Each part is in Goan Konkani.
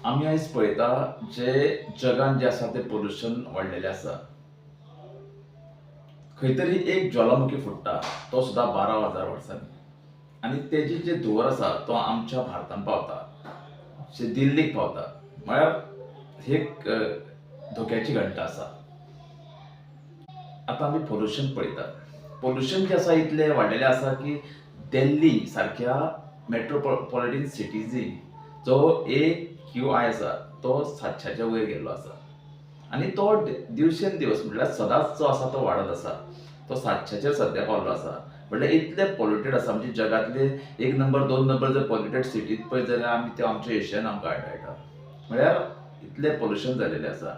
आमी आयज पळयता जे जगान जे आसा ते पोल्युशन वाडलेलें आसा. खंय तरी एक ज्वालामुखी फुट्टा तो सुद्दां 12,000 वर्सांनी आनी तेजी जे धुंवर आसा तो आमच्या भारतान पावता, जे दिल्लीक पावता, म्हळ्यार एक धोक्याची घंटा आसा. आतां आमी पोल्युशन पळयतात. पोल्युशन जें आसा इतलें वाडलेलें आसा की दिल्ली सारक्या मेट्रोपॉलिटन सिटीजी जो AQI आसा तो 700च्या वयर गेल्लो आसा आनी तो दिवसेन दिवस म्हटल्यार सदांच जो आसा तो वाडत आसा. तो 700चेर सद्या पावल्लो आसा. म्हटल्यार इतले पोल्युटेड आसा म्हणजे जगांतले 1 नंबर 2 नंबर जर पोल्युटेड सिटीत पळयत जाल्यार आमी त्यो आमच्या एशियन आमकां आढळटा. म्हळ्यार इतलें पोल्युशन जालेलें आसा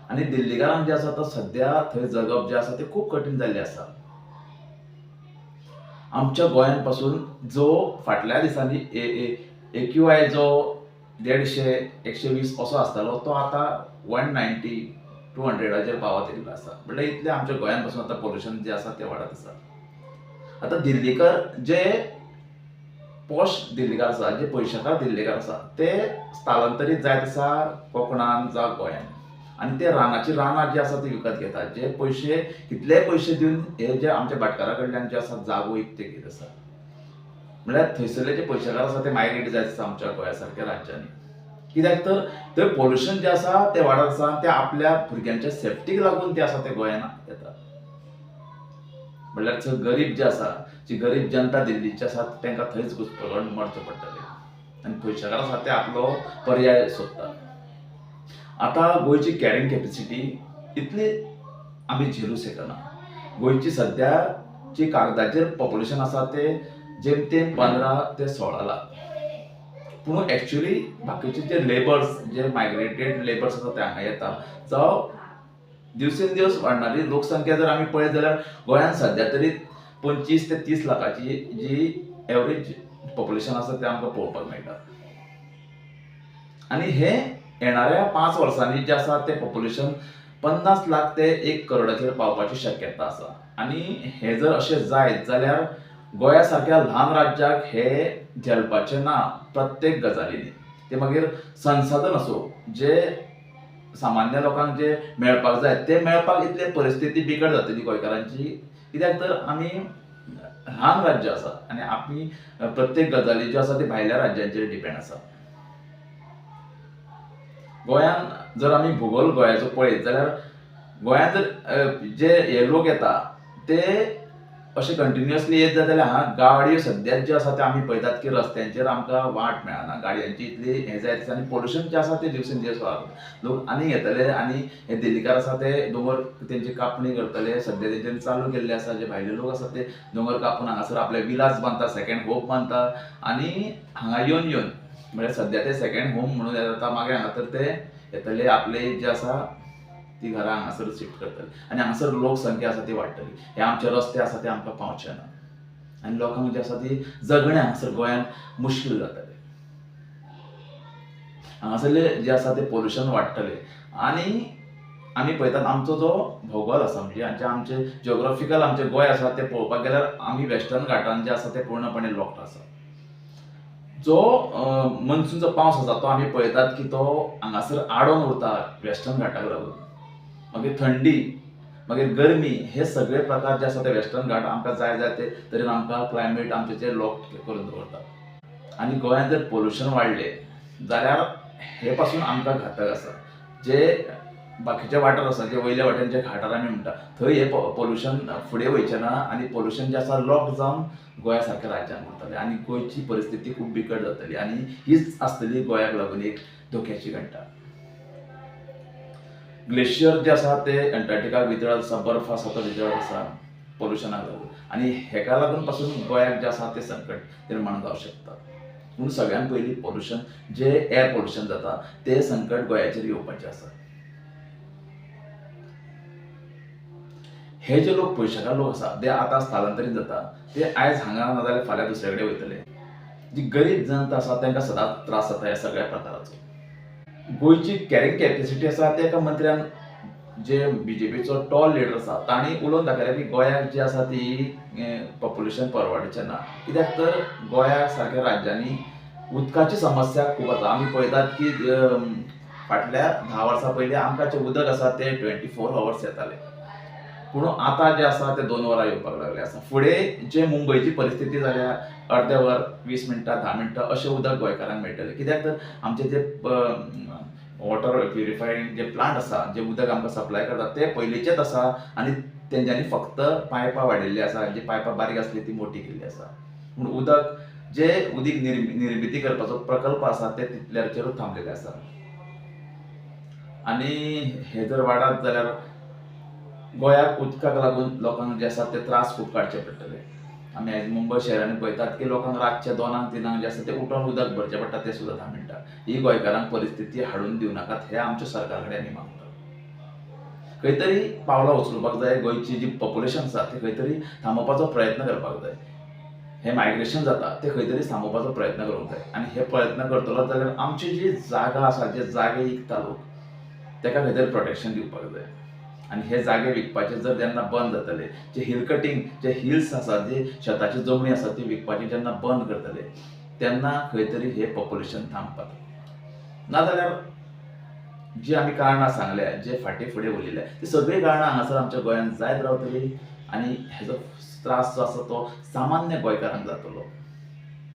आनी दिल्लीकारांक जें आसा तो सद्या थंय जगप जें आसा तें खूब कठीण जाल्लें आसा. आमच्या गोंयान पासून जो फाटल्या दिसांनी AQI जो 150 120 असो आसतालो तो आतां 190 200 पावत येयल्लो आसा. म्हटल्यार इतलें आमच्या गोंयान पासून आतां पोल्युशन जें आसा तें वाडत आसा. आतां दिल्लीकर जे पॉश दिल्लीकार आसा, जे पयशेकार दिल्लीकार आसा ते स्थलांतरीत जायत आसा कोंकणान जावं गोंयान आनी ते रानाची रानां जी आसा ती विकत घेतात. जे पयशे कितलेय पयशे दिवन हे जे आमच्या भाटकारा कडल्यान जे आसा जागो विकते घेत आसा. म्हळ्यार थंयसरले जे पयशेकार आसा ते मायग्रेट जायत आसा आमच्या गोंया सारक्या राज्यांनी. कित्याक तर थंय पोल्युशन जें आसा तें वाडत आसा, ते आपल्या भुरग्यांच्या सेफ्टीक लागून ते आसा ते गोंयान येतात. म्हणल्यार थंय गरीब जे आसा, जी गरीब जनता दिल्लीची आसा तांकां थंयच घुस्पगण मरचें पडटलें आनी पयशेकार आसा ते आपलो पर्याय सोदतात. आतां गोंयची कॅरिंग कॅपेसिटी इतली आमी झेलूं शकना. गोंयची सद्या जी कागदाचेर पॉप्युलेशन आसा ते जेमतेम 15 ते 16 लाख, पूण एक्चुअली बाकीचे जे लेबर्स, जे मायग्रेटेड लेबर्स आसा ते हांगा येता. जावं दिवसेन दिवस वाडणारी लोकसंख्या जर आमी पळयत जाल्यार गोंयांत सद्या तरी 25 ते 30 लाखाची जी एवरेज पॉप्युलेशन आसा तें आमकां पळोवपाक मेळटा. आनी हे येणाऱ्या 5 वर्सांनी जें आसा तें पॉप्युलेशन 50 लाख ते 1 करोडाचेर पावपाची शक्यता आसा. आनी हें जर अशें जायत जाल्यार गोंया सारक्या ल्हान राज्याक हे झेलपाचें ना प्रत्येक गजालींनी. ते मागीर संसाधन आसूं, जे सामान्य लोकांक जे मेळपाक जाय ते मेळपाक इतले परिस्थिती बिकट जातली गोंयकारांची. कित्याक तर आमी ल्हान राज्य आसा आनी आमी प्रत्येक गजाली ज्यो आसा ती भायल्या राज्यांचेर डिपेंड आसा. गोंयान जर आमी भुगोल गोंयाचो पळयत जाल्यार गोंयांत जर जे हे लोक येता ते अशें कंटिन्युअसली येत जाल्यार हांगा गाडयो सद्याक ज्यो आसा त्यो आमी पळयतात की रस्त्यांचेर आमकां वाट मेळना, गाडयांची इतली हें जायत आसा आनी पोल्युशन जें आसा तें दिवसेन दीस वाडत. लोक आनी येतले आनी हे दिल्लीकार आसा ते दोंगर तेंची कापणी करतले. सद्या तेंच्यानी चालू केल्ले आसा, जे भायले लोक आसा ते दोंगर कापून हांगासर आपले विलास बांदता, सेकेंड होम बांदता आनी हांगा येवन येवन म्हळ्यार सद्या ते सेकेंड होम म्हणून येता, मागीर हांगा तर ते येतले आपले जे आसा ती घरां हांगासर शिफ्ट करतले आनी हांगासर लोकसंख्या आसा ती वाडटली. हे आमचे रस्ते आसा ते आमकां पावचे ना आनी लोकांक जे आसा ती जगणें हांगासर गोंयांत मुश्कील जातलें. हांगासरले जे आसा ते पोल्युशन वाडटलें आनी आमी पळयतात आमचो जो भौगोल आसा म्हणजे आमचे जियोग्राफिकल आमचें गोंय आसा तें पळोवपाक गेल्यार आमी वेस्टर्न घाटान जे आसा ते पूर्णपणे लॉक्ड आसा. जो मनसूनचो पावस आसा तो आमी पळयतात की तो हांगासर आडोन उरता वेस्टर्न घाटाक लागून. मागीर थंडी, मागीर गरमी, हे सगळे प्रकार जे आसा ते वेस्टर्न घाट आमकां जाय जाय ते तरेन आमकां क्लायमेट आमचें जे लॉक करून दवरता. आनी गोंयांत जर पोल्युशन वाडलें जाल्यार हे पासून आमकां घातक आसा. जे बाकीचे वाठार आसा, जे वयल्या वाटेन जे घाटार आमी म्हणटा थंय हे पोल्युशन फुडें वयचें ना आनी पोल्युशन जें आसा लॉक जावन गोंया सारक्या राज्यांत उरतलें आनी गोंयची परिस्थिती खूब बिकट जातली आनी हीच आसतली गोंयाक लागून एक धोक्याची घंटा. ग्लेशियर जे आसा ते अंटार्क्टिका वितळत आसा, बर्फ आसा तो वितळत आसा पोल्युशनाक लागून आनी हेका लागून पासून गोंयाक जें आसा तें संकट निर्माण जावंक शकता. पूण सगळ्यान पयलीं पोल्युशन जे एयर पोल्युशन जाता तें संकट गोंयाचेर येवपाचें आसा. हे जे लोक पयशेकार लोक आसा ते आतां स्थलांतरीत जाता, ते आयज हांगा ना जाल्यार फाल्यां दुसरे कडेन वयतले. जी गरीब जनता आसा तांकां सदांच त्रास जाता ह्या सगळ्या प्रकाराचो. गोंयची कॅरिंग कॅपेसिटी आसा ते एका मंत्र्यान जे बीजेपीचो टॉल लिडर आसा तांणी उलोवन दाखयलें की गोंयाक जी आसा ती पॉप्युलेशन परवडचें ना. कित्याक तर गोंया सारक्या राज्यांनी उदकाची समस्या खूब आसा. आमी पळयतात की फाटल्या 10 वर्सां पयलीं आमकां जें उदक आसा तें 24 अवर्स येतालें, पूण आतां जें आसा तें 2 वरां येवपाक लागलें आसा. फुडें जे मुंबयची परिस्थिती जाल्या, अर्दें वर, 20 मिनटां, 10 मिनटां अशें उदक गोंयकारांक मेळटलें. कित्याक तर आमचे जे वॉटर प्युरिफायींग जे प्लांट आसा, जे उदक आमकां सप्लाय करता ते पयलींचेच आसा आनी तेंच्यांनी फक्त पायपां वाडयल्ली आसा, जी पायपां बारीक आसली ती मोटी केल्ली आसा. पूण उदक जे उदीक निर्मिती करपाचो प्रकल्प आसा ते तितल्याचेरूच थांबलेले आसा. आनी हे जर वाडत जाल्यार गोंयाक उदकाक लागून लोकांक जे आसा ते त्रास खूब काडचे पडटले. आमी आयज मुंबय शहरांनी पळयतात की लोकांक रातचे 2-3 जे आसा ते उठोवन उदक भरचें पडटा, तें सुद्दां 10 मिनटां. ही गोंयकारांक परिस्थिती हाडून दिवं नाकात हें आमच्या सरकारा कडेन आमी मागतात. खंय तरी पावलां उचलुपाक जाय, गोंयची जी पॉप्युलेशन आसा ती खंय तरी थांबोवपाचो प्रयत्न करपाक जाय. हें मायग्रेशन जाता तें खंय तरी थांबोवपाचो प्रयत्न करूंक जाय. आनी हे प्रयत्न करतलो जाल्यार आमची जी जागा आसा, जे जागे विकता लोक, ताका खंय तरी प्रोटेक्शन दिवपाक जाय. आनी हे जागे विकपाचे जर जेन्ना बंद जातले, जे हिल कटींग, जे हिल्स आसा, जे शेताची जमनी आसा ती विकपाची जेन्ना बंद करतले तेन्ना खंय तरी हे पॉप्युलेशन थांबपाक. नाजाल्यार जी आमी कारणां सांगल्या, जे फाटीं फुडें उलयल्या, ती सगळीं कारणां हांगासर आमच्या गोंयांत जायत रावतली आनी हेजो त्रास जो आसा तो सामान्य गोंयकारांक जातलो.